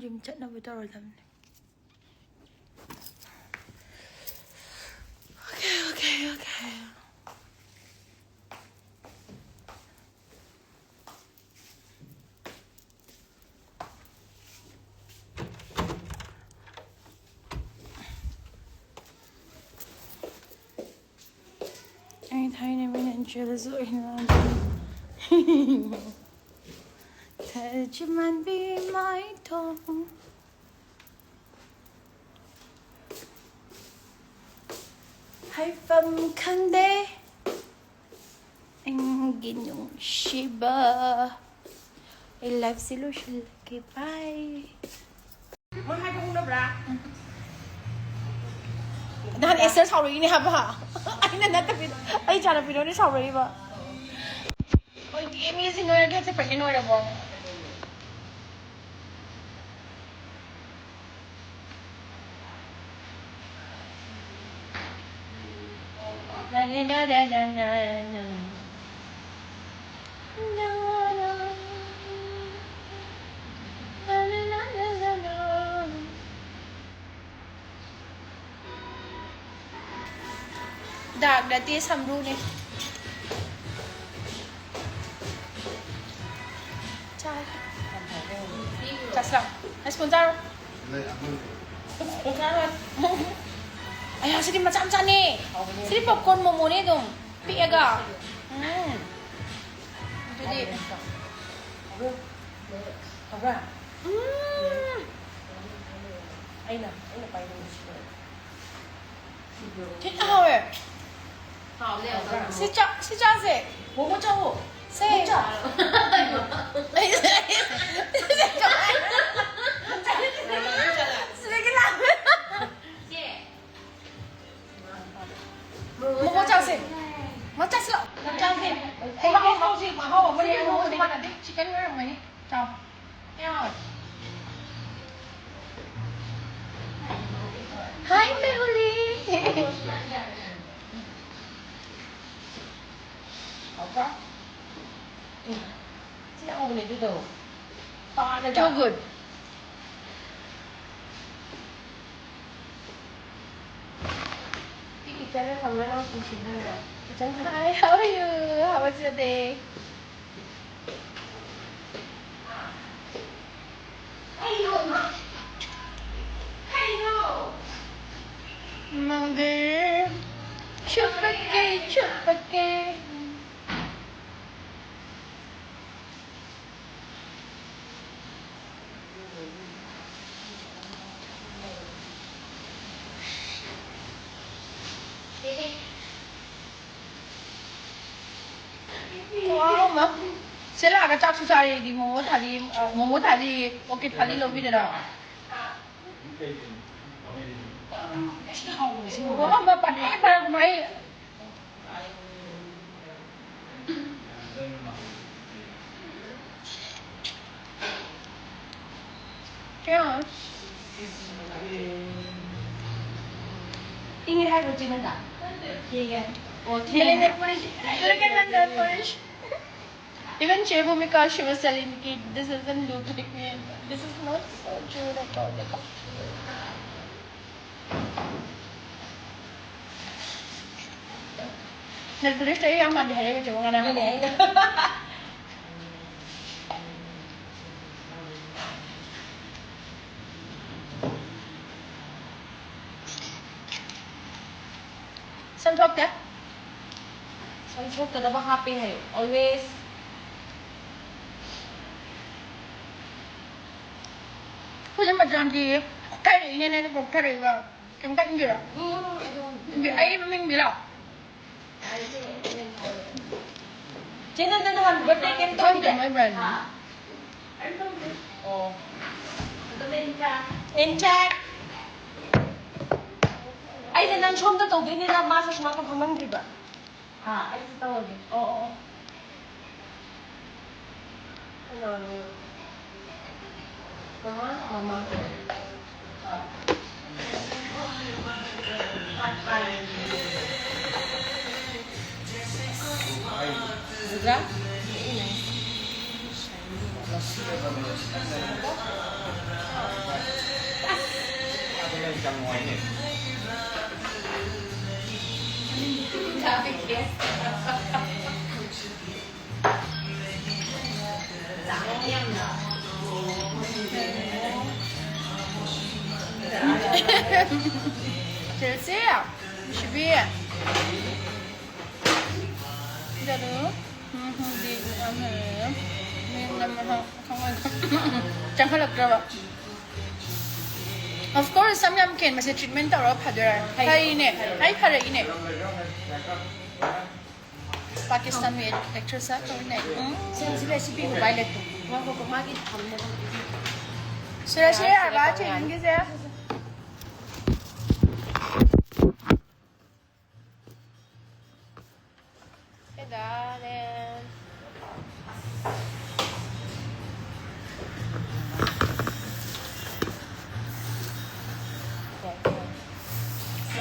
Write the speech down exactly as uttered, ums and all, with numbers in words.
ꯌꯨꯝ ꯆꯠꯅꯕ ꯇꯧꯔꯗꯕꯅꯦ꯫ Okay, okay, okay. ꯑꯩ ꯊꯥꯏꯅ ꯃꯤꯅ ꯏꯟꯁꯇꯥꯗꯁꯨ ꯑꯩꯅ ꯊꯥꯖꯃꯟꯕꯤ ꯃꯥꯏꯊꯣꯡ ꯍꯥꯏꯐꯝ ꯈꯪꯗꯦ ꯑꯩꯒꯤ ꯅꯨꯡꯁꯤꯕ꯫ ꯑꯩ ꯂꯥꯏꯐꯁꯦ ꯂꯣꯏꯁꯤꯜꯂꯒꯦ꯫ ꯕꯥꯏ꯫ ꯃꯣꯏ ꯍꯥꯏꯕ ꯍꯧꯅꯕ꯭ꯔꯥ? ꯅꯍꯥꯟ ꯑꯦꯁꯇꯔ ꯁꯥꯎꯔꯛꯏꯅꯦ ꯍꯥꯏꯕ꯫ ꯑꯩꯅ ꯅꯠꯇꯕꯤꯗ ꯑꯩ ꯏꯆꯥꯅꯨꯄꯤꯗꯨꯅꯦ ꯁꯥꯎꯔꯛꯏꯕ꯫ ꯑꯩꯈꯣꯏꯒꯤ ꯃꯤꯁꯤ ꯅꯣꯏꯔꯒꯦ ꯆꯠꯄꯁꯦ ꯅꯣꯏꯔꯕꯣ? ꯗꯥꯛ ꯅꯠꯇꯦ, ꯁꯝꯕ꯭ꯔꯨꯅꯦ꯫ ꯆꯥꯔꯦ꯫ ꯆꯥꯁꯤꯂꯥꯎ꯫ ꯑꯩ ꯁ꯭ꯄꯨꯟ ꯆꯥꯔꯣ꯫ ꯁ꯭ꯄꯨꯟ ꯆꯥꯔꯣ꯫ ꯑꯌꯥ, ꯁꯤꯗꯤ ꯃꯆꯥ ꯃꯆꯥꯅꯦ꯫ ꯁꯤꯗꯤ ꯄꯣꯞꯀꯣꯔꯟ ꯃꯣꯃꯣꯅꯦ ꯑꯗꯨꯝ꯫ ꯄꯤꯛꯑꯒ꯫ ꯎꯝ꯫ ꯑꯗꯨꯗꯤ꯫ ꯍꯥꯎꯕ꯭ꯔꯥ? ꯎꯝ꯫ ꯑꯩꯅ, ꯑꯩꯅ ꯄꯥꯏꯕ ꯅꯨꯡꯁꯤꯕ꯫ ꯊꯤꯅ ꯍꯥꯎꯋꯦ꯫ ꯍꯥꯎꯕ꯭ꯔꯥ? ꯁꯤ ꯆꯥ-, ꯁꯤ ꯆꯥꯁꯦ꯫ ꯃꯣꯃꯣ ꯆꯥꯎꯋꯣ꯫ ꯁꯦ꯫ ꯃꯣꯃꯣ ꯆꯥꯎ꯫ ꯁꯤꯗꯒꯤ ꯂꯥꯛ-, ꯃꯣꯃꯣ ꯆꯥꯁꯦ꯫ ꯃꯣꯃꯣ ꯆꯥꯁꯤ ꯂꯥꯛꯑꯣ꯫ ꯆꯥꯁꯦ꯫ ꯃꯣꯃꯣ ꯆꯥꯁꯤ꯫ ꯃꯍꯥꯎ ꯑꯃꯅꯦ꯫ ꯃꯣꯃꯣ ꯃꯥꯟꯅꯗꯦ꯫ ꯆꯤꯛꯀꯟ ꯑꯣꯏꯔꯝꯒꯅꯤ꯫ ꯆꯥꯎ꯫ ꯌꯥꯎ꯫ ꯍꯥꯏ, ꯃꯦꯍꯨꯂꯤ꯫ ꯍꯥꯎꯕ꯭ꯔꯥ? ꯎꯝ꯫ ꯊꯤ ꯍꯥꯎꯕꯅꯦ ꯑꯗꯨꯗꯣ꯫ ꯄꯥꯔꯒ꯫ Too good. Hi, how are you? How was your day? ꯅꯪꯗꯤ ꯆꯨꯞꯄꯒꯦ, ꯆꯨꯞꯄꯒꯦ꯫ ꯋꯥꯎ, ꯃꯥ꯫ ꯁꯤ ꯂꯥꯛꯑꯒ ꯆꯥꯛꯁꯨ ꯆꯥꯔꯦ ꯑꯩꯗꯤ꯫ ꯃꯣꯃꯣ ꯊꯥꯂꯤ, ꯑ, ꯃꯣꯃꯣ ꯊꯥꯂꯤ, ꯑꯣꯀꯦ ꯊꯥꯂꯤ ꯂꯧꯕꯤꯗꯅ꯫ ꯃꯣꯃꯣ ꯑꯃ ꯄꯥꯅꯤꯡꯕꯅ ꯑꯩ꯫ ꯀꯩꯅꯣ? ꯏꯪꯉꯦ ꯍꯥꯏꯔꯣ, ꯆꯦ ꯅꯟꯗꯥ? ꯌꯦꯡꯒꯦ꯫ ꯑꯣ, ꯊꯦꯡꯉꯦ꯫ Look at Nanda Parish. Even Che Bhumika, she was telling me, "This doesn't look like me. This is not so true at all." Like, nail ꯄꯣꯂꯤꯁꯇ ꯑꯩ ꯌꯥꯝ ꯃꯥꯟꯗꯦ ꯍꯥꯏꯔꯛꯏꯕ ꯆꯦ ꯃꯉꯥꯅ꯫ ꯑꯗꯨꯅꯦ ꯑꯩꯅ꯫ ꯁꯝ ꯊꯣꯛꯇꯦ꯫ ꯁꯝ ꯊꯣꯛꯇꯅꯕ ꯍꯥꯞꯄꯦ ꯍꯥꯏꯌꯨ, always꯫ ꯍꯧꯖꯤꯛ ꯃꯇꯝꯗꯤ ꯀꯣꯛꯊꯔꯛꯏꯅꯦ, ꯅꯪ ꯀꯣꯛꯊꯔꯛꯏꯕ꯫ ꯀꯩꯝ ꯈꯟꯗ꯭ꯔꯣ? ꯎꯝ, ꯑꯗꯨꯝ꯫ ꯑꯩ ꯃꯃꯤꯡꯗꯤꯔꯣ? ꯆꯦ ꯅꯟꯗ ꯅꯍꯥꯟ birthday ꯀꯩꯝ ꯈꯪꯗꯦ, ꯇꯧꯈꯤꯗꯦ? My brand. ꯑꯣ꯫ ꯏꯟꯆꯥꯏ꯫ ꯑꯩꯁꯦ ꯅꯪ ꯁꯣꯝꯗ ꯇꯧꯗꯣꯏꯅꯤꯅ ꯃꯥꯁꯦ ꯁꯨꯃꯥꯏꯅ ꯐꯝꯍꯟꯗ꯭ꯔꯤꯕ꯫ ꯑꯥ, ꯑꯩꯁꯨ ꯇꯧꯔꯒꯦ꯫ ꯑꯣ, ꯑꯣ, ꯑꯣ꯫ ꯀꯅꯥꯅꯣ? ꯃꯃꯥ? ꯃꯃꯥ꯫ ꯎꯗ꯭ꯔꯥ? ꯑꯗꯨꯅ ꯌꯥꯝ ꯅꯨꯡꯉꯥꯏꯅꯦ꯫ ꯆꯦꯜꯁꯤ, ꯅꯨꯡꯁꯤꯕꯤ꯫ ꯖꯔꯨ꯫ ꯎꯝ, ꯍꯨꯝ, ꯗꯤ, ꯎꯝ, ꯎꯝ꯫ ꯆꯪꯈꯠꯂꯛꯇ꯭ꯔꯕ꯫ Of course, ꯁꯝ ꯌꯥꯝ ꯀꯦꯟꯕꯁꯦ treatment ꯇꯧꯔꯒ ꯐꯗꯣꯏꯔꯥ? ꯐꯩꯅꯦ꯫ ꯑꯩ ꯐꯔꯛꯏꯅꯦ꯫ ꯄꯥꯀꯤꯁꯇꯥꯟꯒꯤ actress ꯇꯧꯔꯤꯅꯦ꯫ ꯎꯝ꯫ ꯁꯦ, ꯁꯤ ꯂꯩ, ꯁꯤ ꯄꯤꯌꯨ, ꯚꯥꯏꯂꯦꯠꯇꯣ꯫ ꯉꯥꯏꯈꯣꯀꯣ, ꯃꯥꯒꯤ ꯊꯝꯅꯕ꯫ ꯁꯤꯔ, ꯁꯤꯔ, ꯑꯥꯔꯕꯥ ꯆꯦꯅꯦꯜꯒꯤꯁꯦ꯫ Hey, darling.